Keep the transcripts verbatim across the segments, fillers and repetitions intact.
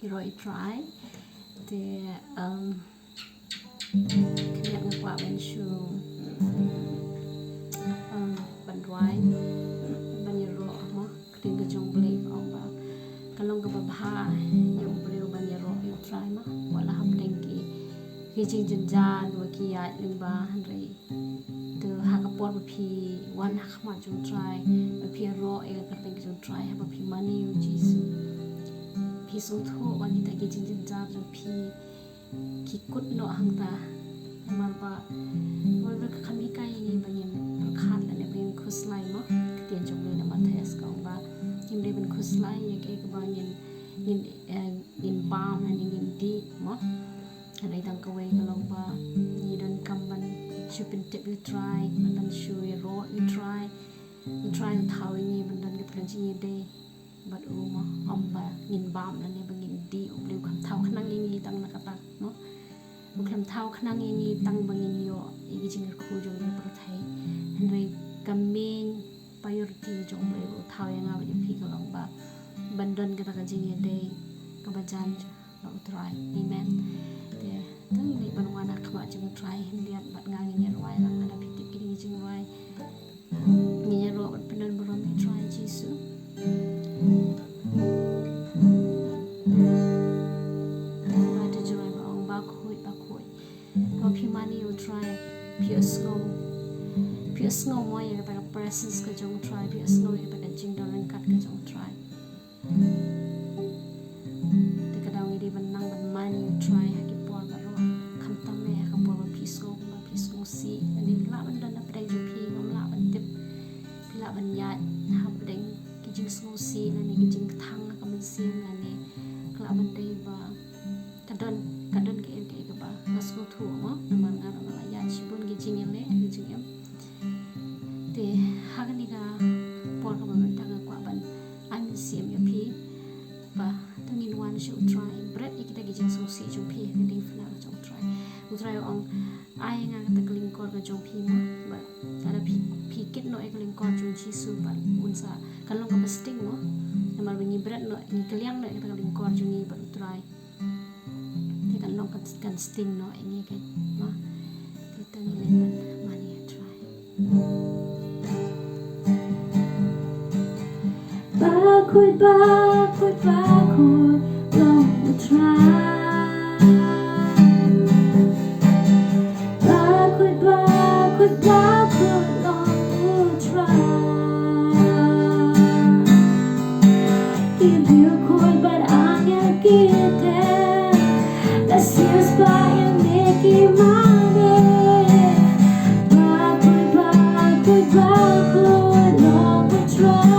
Ïaroh ïa u Trai. Te, um, khyndiat nga kwah ban shu, um, ban duwai, ban ïaroh mo, ktien ka jong u Blei ka ong ba ka long kaba bha ïa u briew ban ïaroh ïa u Trai mo, wat la hapdeng ki, ki jingjynjar, wat ki ïaid lyngba, hynrei te ha ka por ba phi wan ha khmat jong u Trai, ba phi ïaroh ïa ka kyrteng jong u Trai, haba phi mane ïa u Jisu, phi sngewthuh ba kita ki jingjynjar jong phi ki kut noh hangta. Namar ba, namar ba ka kham hikai ïa ngi ba ngin pyrkhat lane ba ngin khuslai mo. Ka ktien jong u Blei na Mathaios ka ong ba ngim dei ban khuslai ïa kaei kaba ngin, ngin, eh, ngin bam lane ngin dih mo. Hynrei tang kawei ka long ba ngi donkam ban shu pyntip ïa u Trai, ban shu ïaroh ïa u Trai. U Trai u thaw ïa ngi ban don kata ka jingïadei bad u mo, ym ba ngin bam lane ba ngin dih. U Blei u khlem thaw khnang ïa ngi tang na kata mo. U khlem thaw khnang ïa ngi tang ba ngin ïoh ïa ki jingkyrkhu jong ngi ha pyrthei. Hynrei ka main priority jong u Blei u thaw ïa nga bad ïa phi ka long ba ban don kata ka jingïadei kaba jan bad u Trai. Amen. Te, to ngin leit ban wan ha khmat jong u Trai, khyndiat bad nga ngin ïa rwai lang, lada phi tip kine ki jingrwai. Ngin ïaroh bad pynban burom ïa u Trai Jisu. Ba to jingrwai ba ong, Bakhuid, bakhuid. Haba phi mane ïa u Trai, phi ïohsngew, phi ïohsngew mo ïa kata ka presence ka jong u Trai, phi ïohsngew ïa kata ka jingdon ryngkat ka jong u Trai. Te ka daw ngi dei ban nang ban mane ïa u Trai ha ki por baroh. Khamtam eh ha ka por ba phi sngew, ba phi sngewsih, lane lah ban don hapdeng jong phi, ngam lah ban tip. Phi lah ban ïaid hapdeng ki jingsngewsih lane ki jingkthang ha ka mynsiem, lane ka lah ban dei ba ka don, ka don kaei kaei kaba nga sngewthuh mo, namar nga ruh nga la ïaid shibun ki jingïaleh, ki jingim. Te ha kane ka por kaba mynta nga kwah ban ai mynsiem ïa phi ba to ngin wan sha u Trai, bret ïa kita ki jingsngewsih jong phi ha ka diengphna jong u Trai. U Trai u ong, ai nga kata ka lyngkor ka jong phi mo, ba lada phi, phi kit noh ïa ka lyngkor jong u Jisu bad un sa, kan long kaba sting mo, namar ba ngi bret noh, ngi kylliang noh ïa kata ka lyngkor jong ngi bad u Trai. Te kan long kan, kan sting noh ïa ngi kan mo. Te to ngin leit ban mane ïa u Trai. Bakhuid, bakhuid, bakhuid long u Trai. Bakhuid, bakhuid, bakhuid long u Trai. Ki briew khuid bad angel ki teh, ka syrspah ïa ngi ki mane. Bakhuid, bakhuid, bakhuid long u Trai.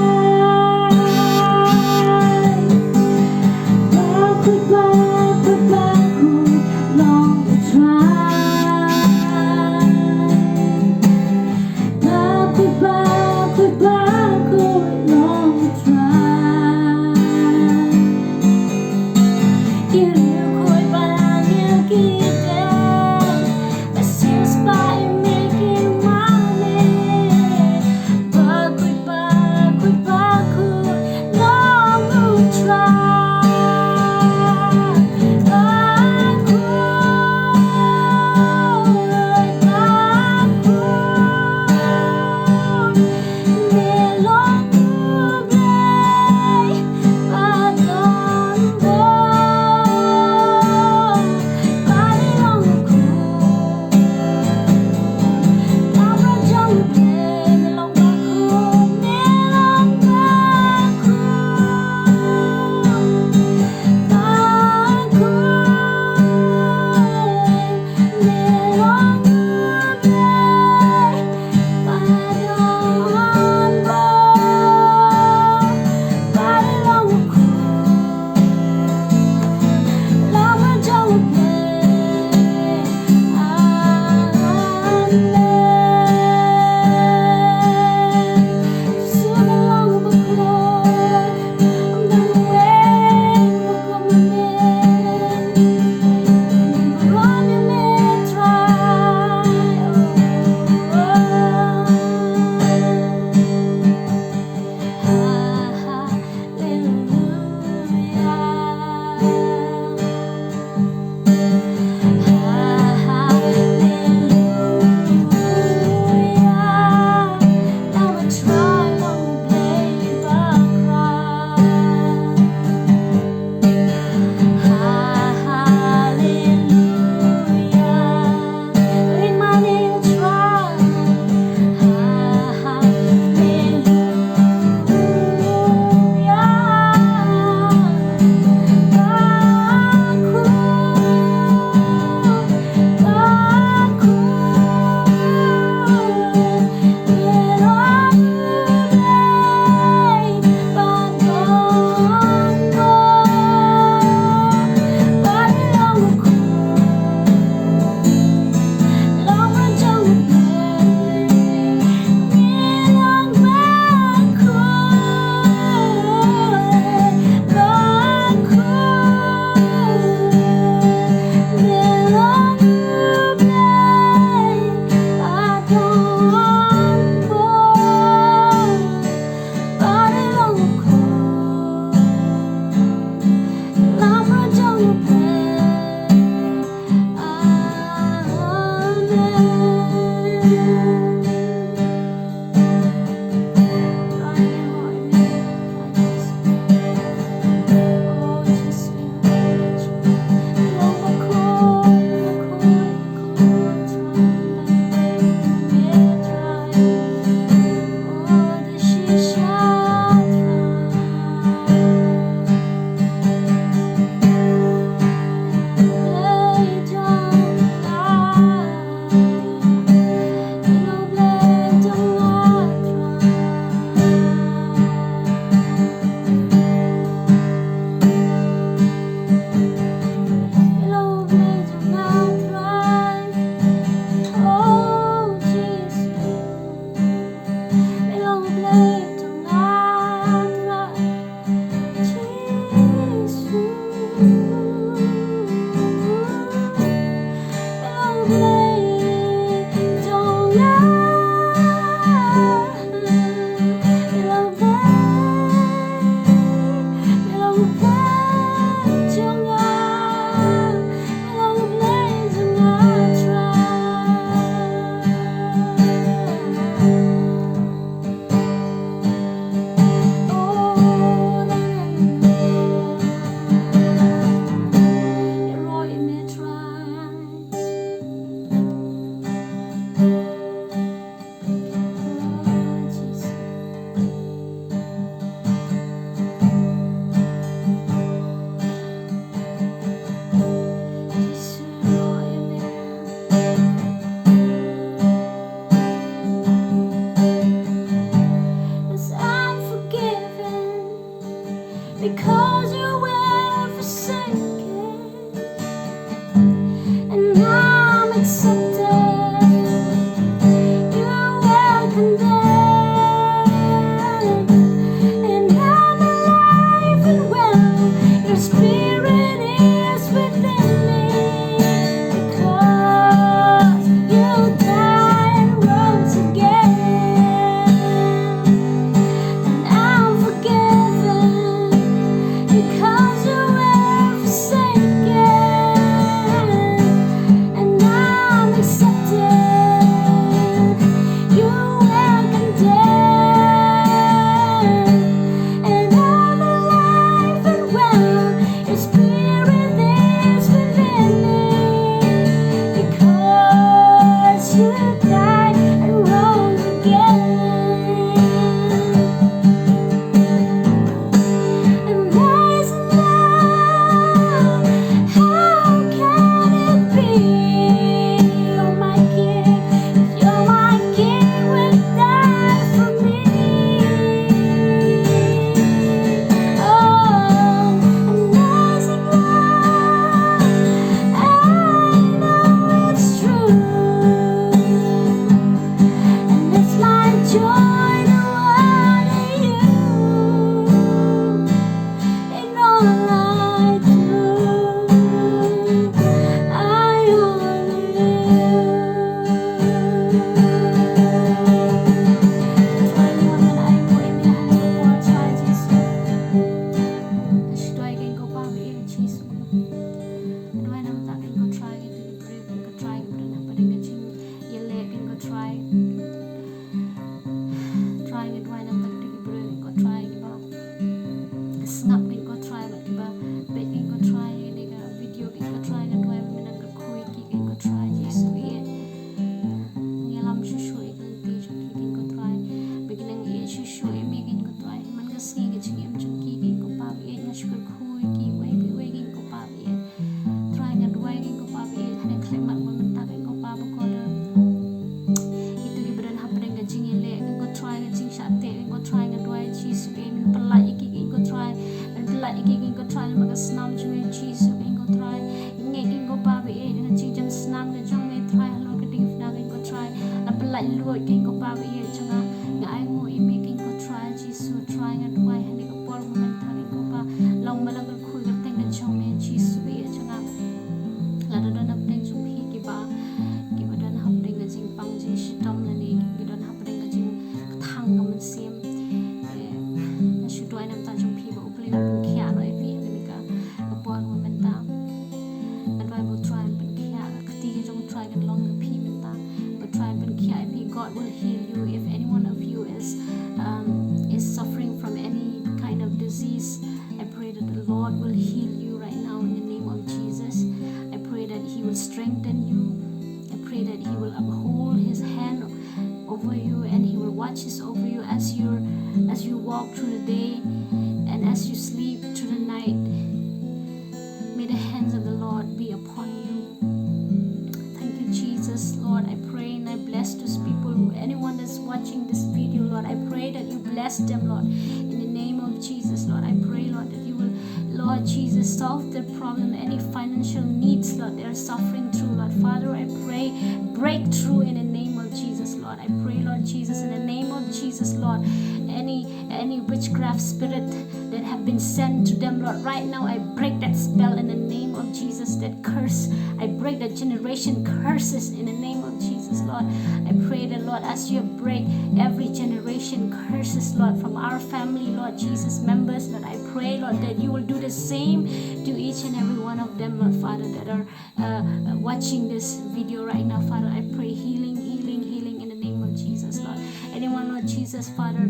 bless those people, who, anyone that's watching this video, Lord. I pray that you bless them, Lord. In the name of Jesus, Lord, I pray, Lord, that you will, Lord Jesus, solve their problem, any financial needs, Lord, they're suffering through, Lord. Father, I pray breakthrough in the name of Jesus, Lord. I pray, Lord Jesus, in the name of Jesus, Lord, any any witchcraft spirit that have been sent to them, Lord, right now I break that spell in the name of Jesus. That curse, I break that generation curses in the name of Jesus, Lord. I pray that, Lord, as you break every generation curses, Lord, from our family, Lord Jesus, members, Lord, I pray, Lord, that you will do the same to each and every one of them, Lord Father, that are uh, watching this video right now, Father. I pray healing, healing, healing in the name of Jesus, Lord. Anyone, Lord Jesus, Father,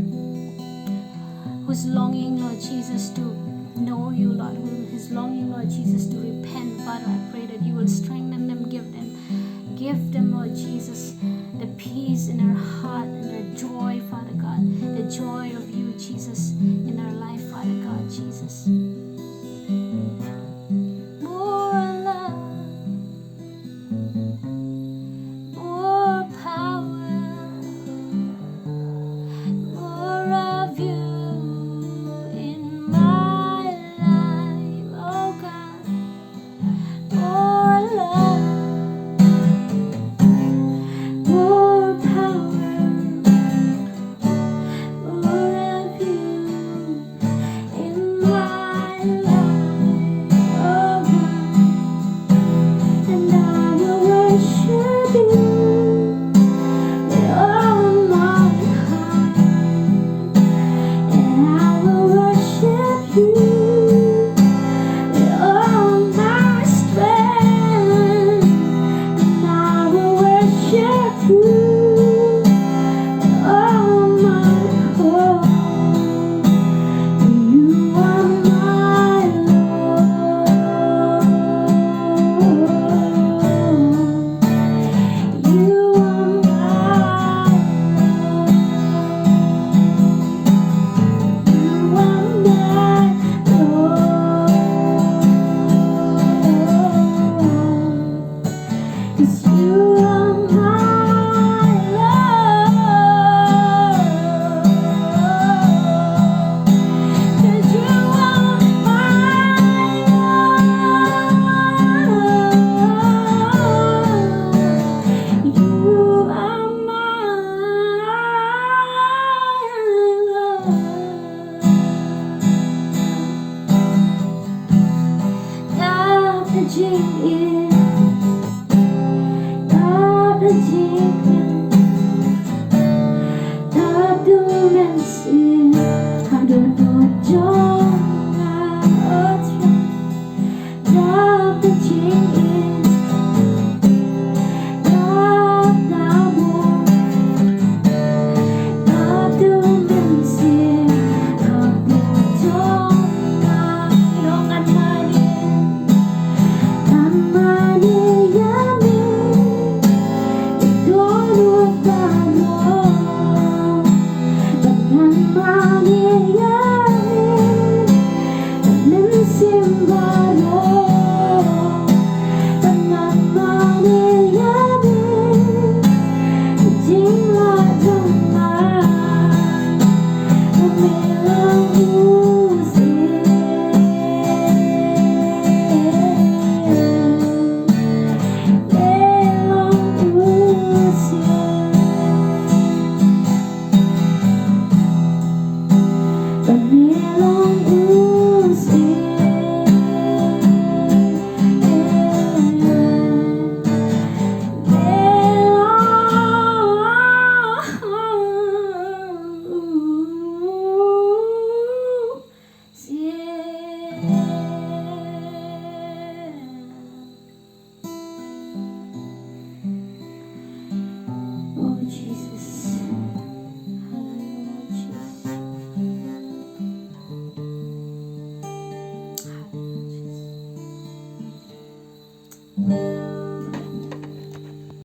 who's longing, Lord Jesus, to know you, Lord, who is longing, Lord Jesus, to repent, Father, I pray that you will strengthen them, give them, give them, Lord Jesus, the peace in their heart and their joy, Father God, the joy of you, Jesus, in their life, Father God, Jesus. More love, more power, more of you in my life, oh God. More love, more power, more of you in my life, oh God. And I will worship you with all my heart. And I will worship you with all my strength. And I will worship you with all my heart. You are my Lord. You are my Lord. You are my Lord. 'Cause you are my Lord. 'Cause you are my Lord. You are my Lord. Kap ka jingim, kap ka jingim, kap ka mynsiem haduh jong nga, oh Trai. Kap ka jingim,